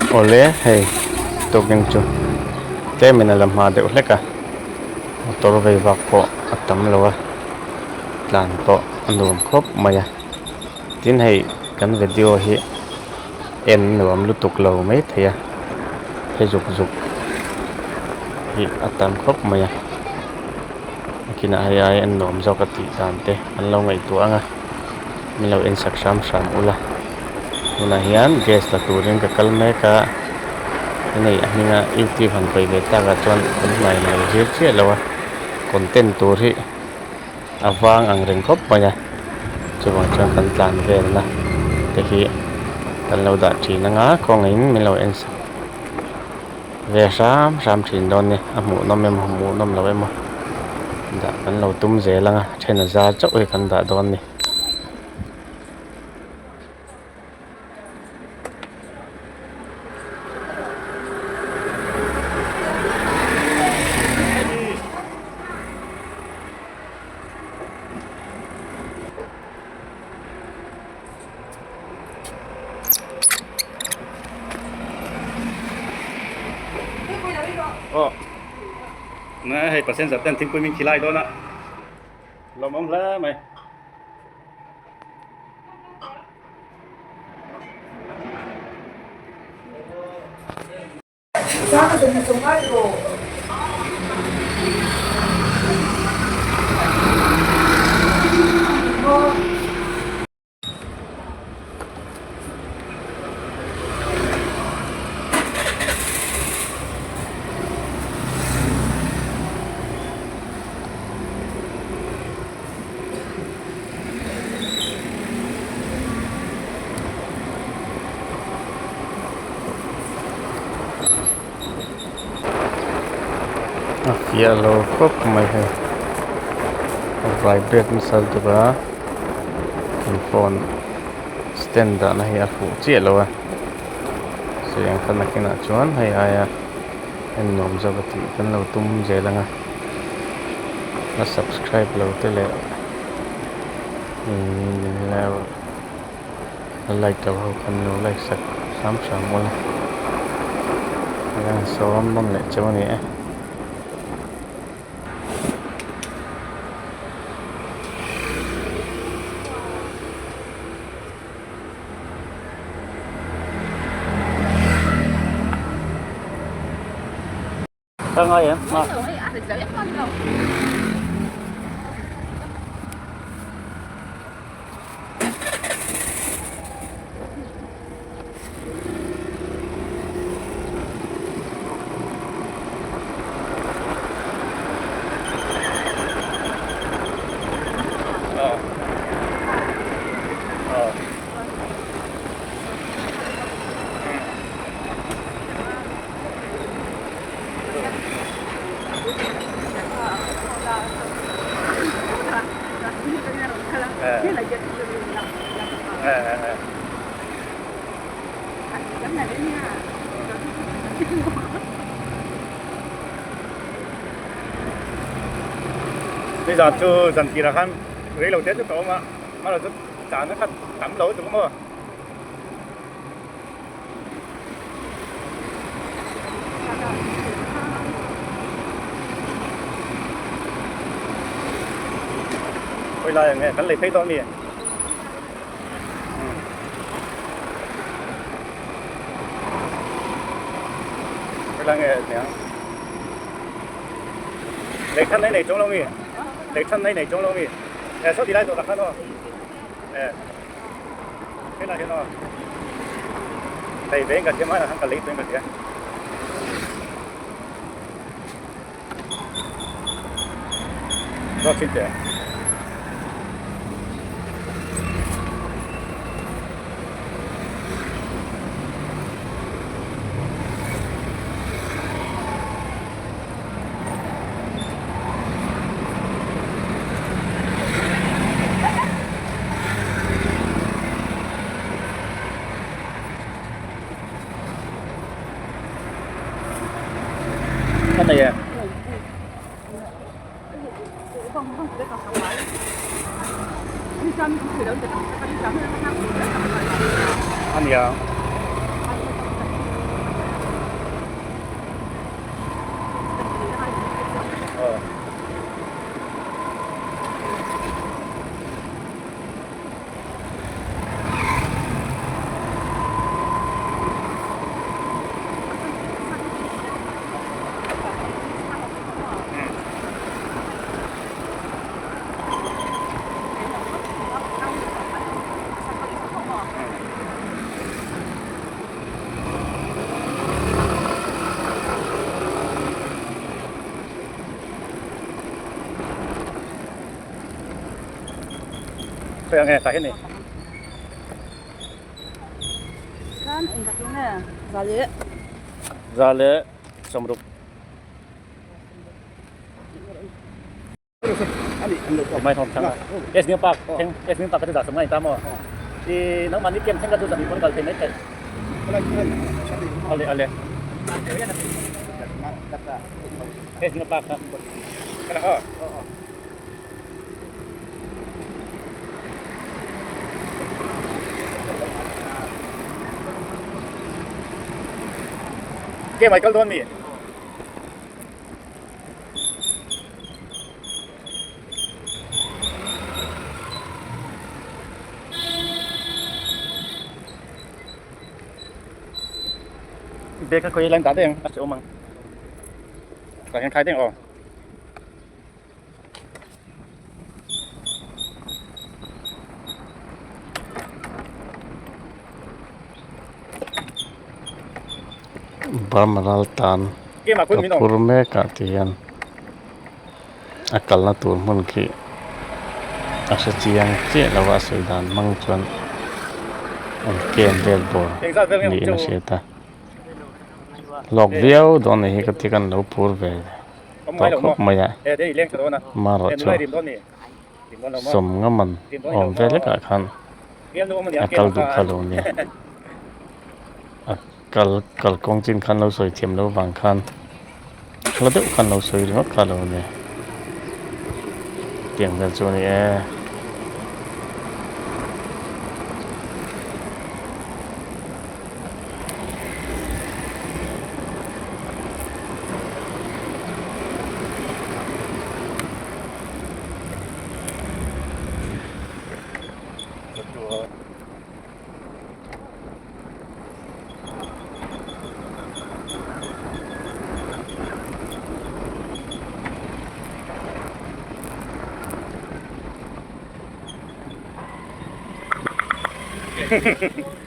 Awle hei tukin chu tlemin a la hma deuh hlek a motor vei vak pawh a tam lo a tlan pawh a nuam khawp mai a tin hei kan video hi en nuam lutuk lo mai thei a phe zuk zuk hi a tam khawp mai a kinah hei ai en nuam zawk a tih dan te an lo ngaihtuah ang a min lo en sak hram hram ula tunah hian gas la turin ka kal mek a hei a hminga youtube han khawih ve takah chuan kan hna in lo zir chiah lo a content tur hi a vang ang reng khawp mai a chuvang chuan kan tlan velna te hi kan lo dah thin anga kawngin min lo en sak ve hram hram thin dawn nia a hmuhnawm emaw hmuhnawm loh emaw dah kan lo tum zel anga then a zar chauh hi kan dah dawn a ni. Aw hei passenger ten thingpui min khilai dawn a lawmawm hle mai. A fiah lo khawp mai hei a vibrate nasa lutuk a kan phone stand dahna hi a fuh chiah lo a chutiang kha nakinah chuan hei aia en nuam zawk a tih kan lo tum zel ang a la subscribe lo te leh la like lo ho khan lo like sak hram hram ula eng sawm nawn leh cheu a ni e. Ka ngai em? Ma. Nizan chu zan tirah khan rei lo te chu ka awm a, hmana chu chana kha tam lo tuk maw. Khawi lai ang nge kan lei phei dawn mi? Khawi lai nge niang? Lei than nei nei chung lo mi? Lei than nei nei chung lo mi? Eh saw ti lai zawh tak khan aw. Eh. Helai hian aw lei ve in ka hria mai ah khan ka lei tawh in ka hria. Zawk chin teh. Cái này à? Anh à? Khawi ang nge tah hian ni. Khan engzat nge za leh. Za leh sawmruk. Bag kha khawi lai dah daih ang a hrehawm ang tah hian khai daih ang aw. Burma ral tan ka phur mek ah ti hian a kalna tur hmun khi a hre chiang chiah lo a a sawi dan hmang chuan an ken vel bawr niin a hriat a hlawk viau dawn a ni hi ka ti kan lo phur ve. tawh khawp mai a marawh chu sawm nga man awm vel hlekah khan a kal duh kha lo nia a kal kalkawng chin khan lo sawi thiam loh vang khan hla deuh khan lo sawi ringawt kha lo nia tiang vel chu a ni e.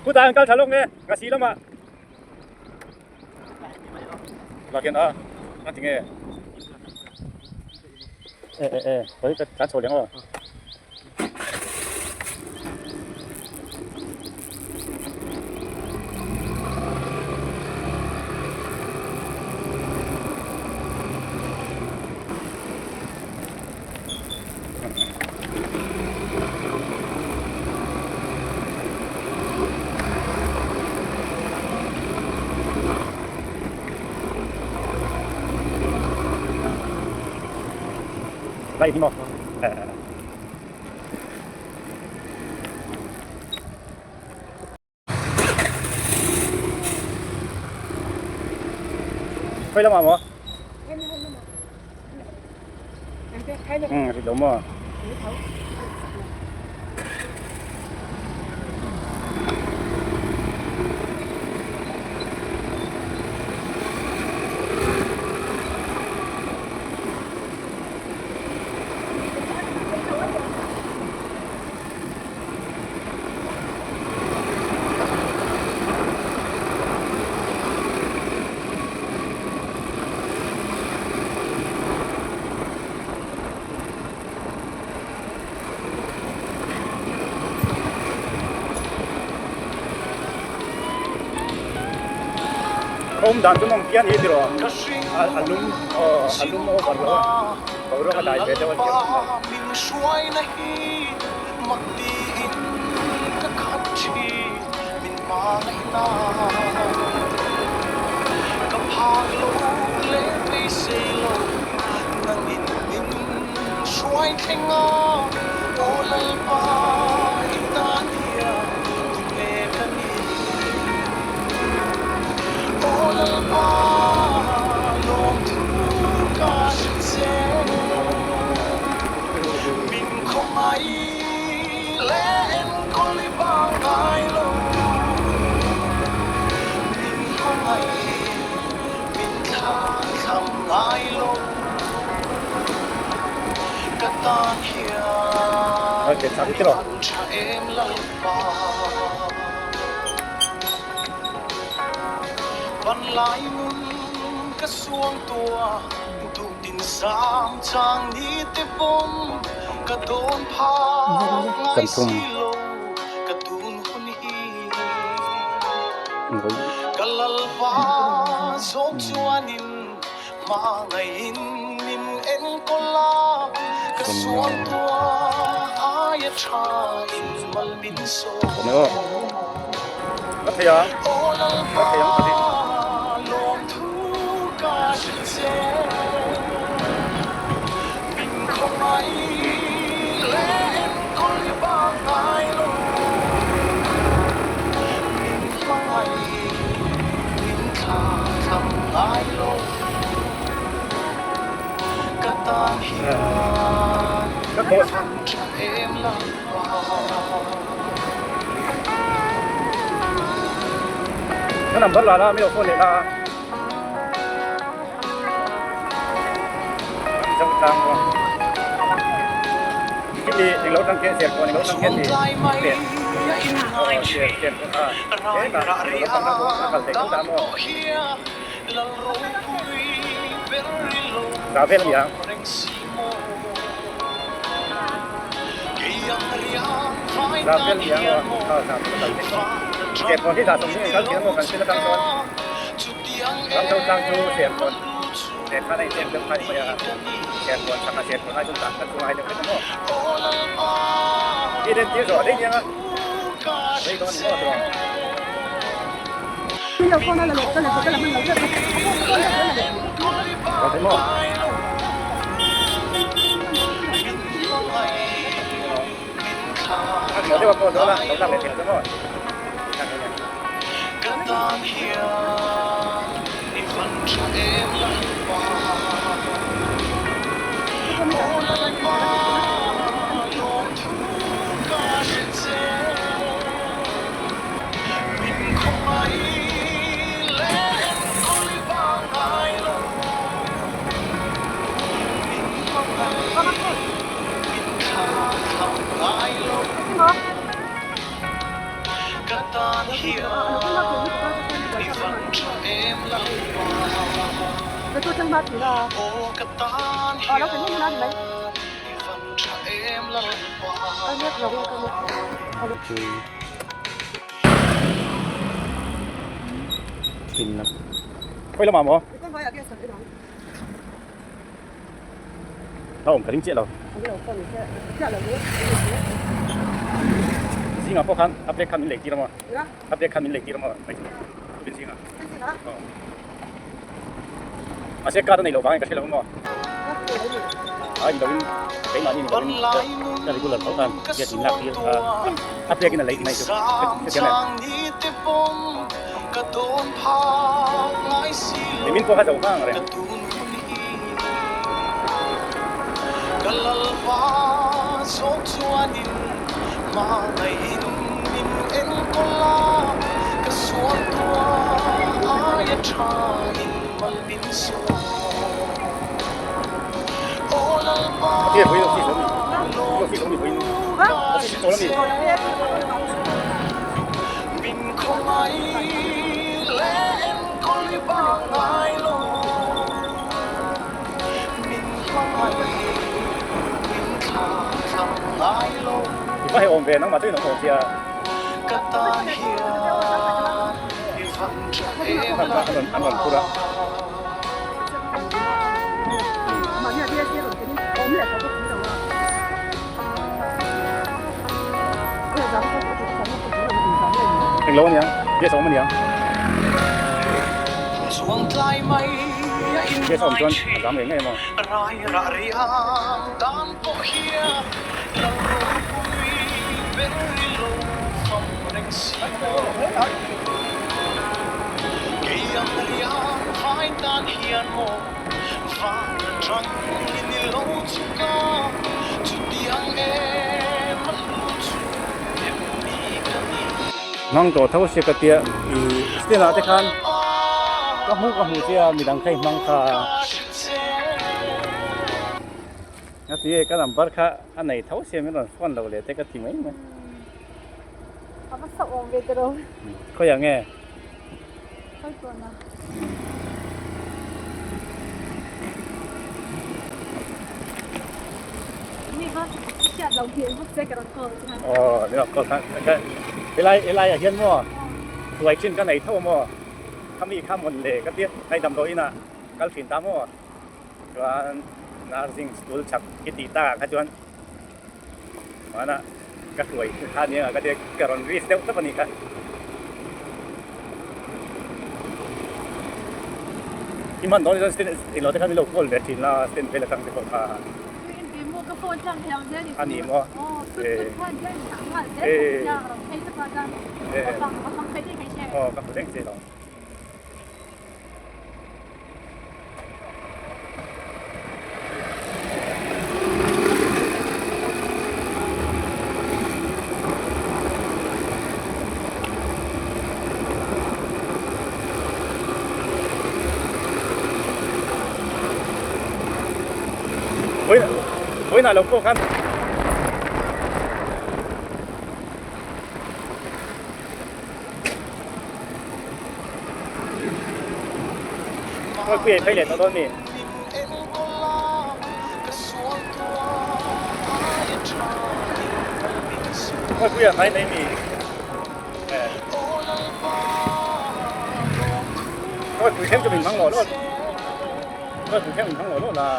Chutah an kal tha lawk nge Ngasi lamah Lakin a a ti nge e e e khawi ka tlan chho leh ang aw. Lai hi maw? Khawi lamah maw? Ừ, thì đúng rồi. Awm dan chu nawm pian hi tiraw a lum a lum over lo a boruak a dai ve deuh a ni Kan thum Ka number la la mi lo phone leh la a. Khawi lamah maw? A awm ka ring chiah lo. Zingah pawh khan a plate khan min lei tir a maw? A plate khan min lei tir a maw? Zingah. Mahse card a nei loh vangin ka hre lo maw? Ai ni loin keimahni ni loin ka regular tho khan gas min lak tir a a plate in a lei tih mai chu hetiang em? Nimin pawh kha zo hma ang reng. I va hei awm ve nangmah chuan in awm awm sia. An rawn phur a. Englo a niang, gas a awm a niang. Gas a awm chuan a zam ngei ngei maw? Hmang tawh tho si ka tia i stand ah te khan ka hmuh ka hmuh che a midang kha i hmang kha a ti e ka number kha a nei tho sia min rawn phone lo leh te ka ti mai mai. A va sa awm ve tiraw. Khawiah nge? Khawi tawn a. Mi va. Aw ni call kha helai helai ah hian maw hruai thin ka nei tho maw khami kha mawn le ka tia hei damdawi inah kal thin ta maw chuan nursing school chak i tih takah kha chuan hmanah ka hruai kha nia ka tia ka rawn risk deuh tawp a nih kha. I hman dawn chuan englo te khan min lo call ve thin la stand vel atang te pawh kha. A ni maw? Eh. Eh. Aw ka hmu reng che lo. Vawiinah lo pawh khan Kawlpui ei phei leh tawh dawn mi? Kawlpui a hnai mai mi? Kawlpui thleng chu min hmang lawh lawh Kawlpui thleng min hmang lawh lawh la.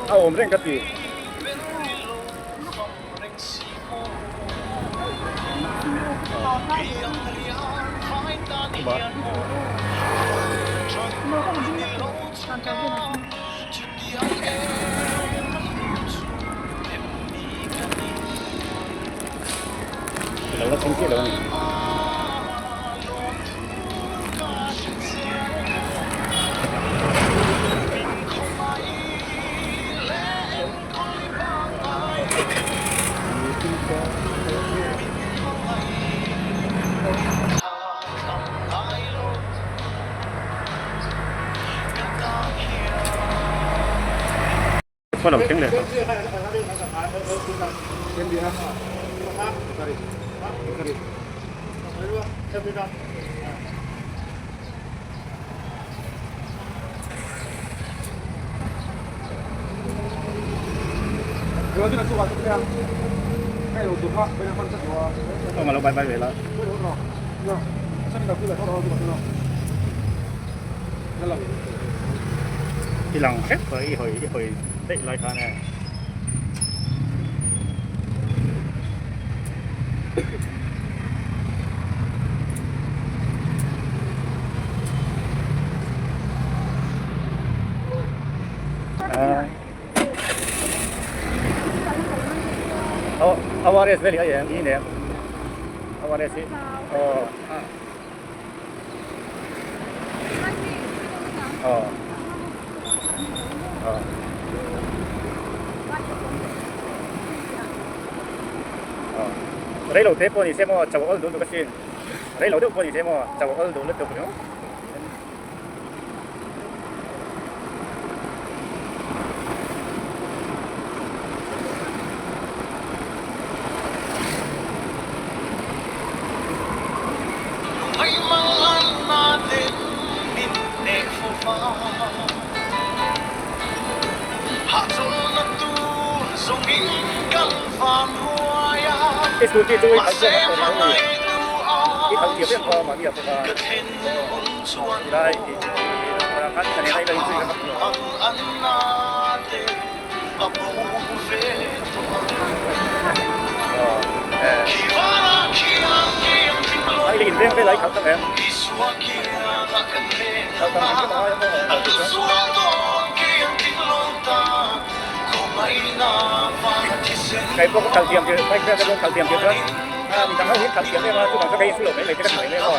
A awm reng ka ti. Lo la thleng chiah lo a ni. Khaw lo thleng leh tawh. Aw lo bye bye ve la. I lang hrep tawh i hawi i hawi daih lai khan e. Awareness vel hi a eng i nen awareness hi aw aw aw aw rei lo te pawh ni se maw chauh awl duh lutuk asin rei lo deuh pawh ni se maw chauh awl duh lutuk ringawt. I scooty chu i khalh chiah hman tawh lo i khalh thiam em kha mahni ah pawh kha. Lai Kei pawh ka kal thiam bike te pawh kal thiam tir chuan. A midang ho hi khalh thiam em a chuvang chuan ka insu lo mai mai te ka ti mai mai aw.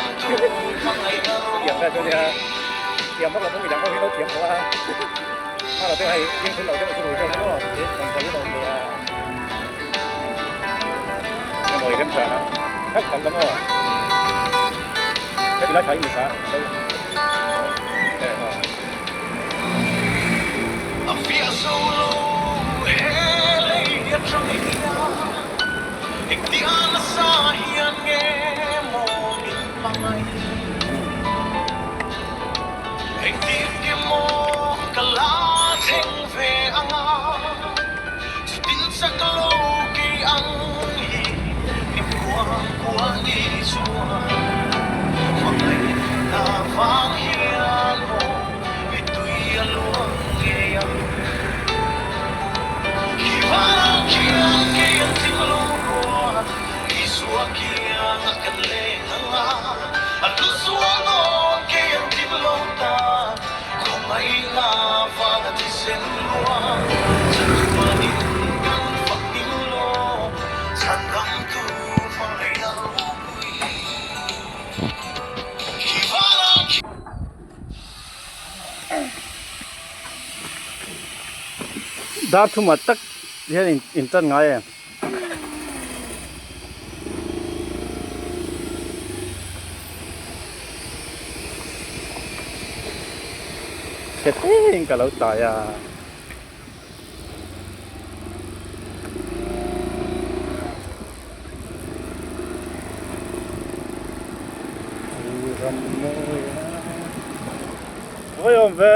Thiam ta chu nia thiam vak lo pawh midang ho hi lo thiam tawh a. A lo te hei insu lo deuh chu rui deuh maw rawn sawi lo nia. Emaw i remchang a khalh khalh la maw. Heti lai tha i ni kha. Dar thuma tak hian in tan ngai em? Chhe teng ka lo tlai a. Ram mawi a. Vawi awm ve.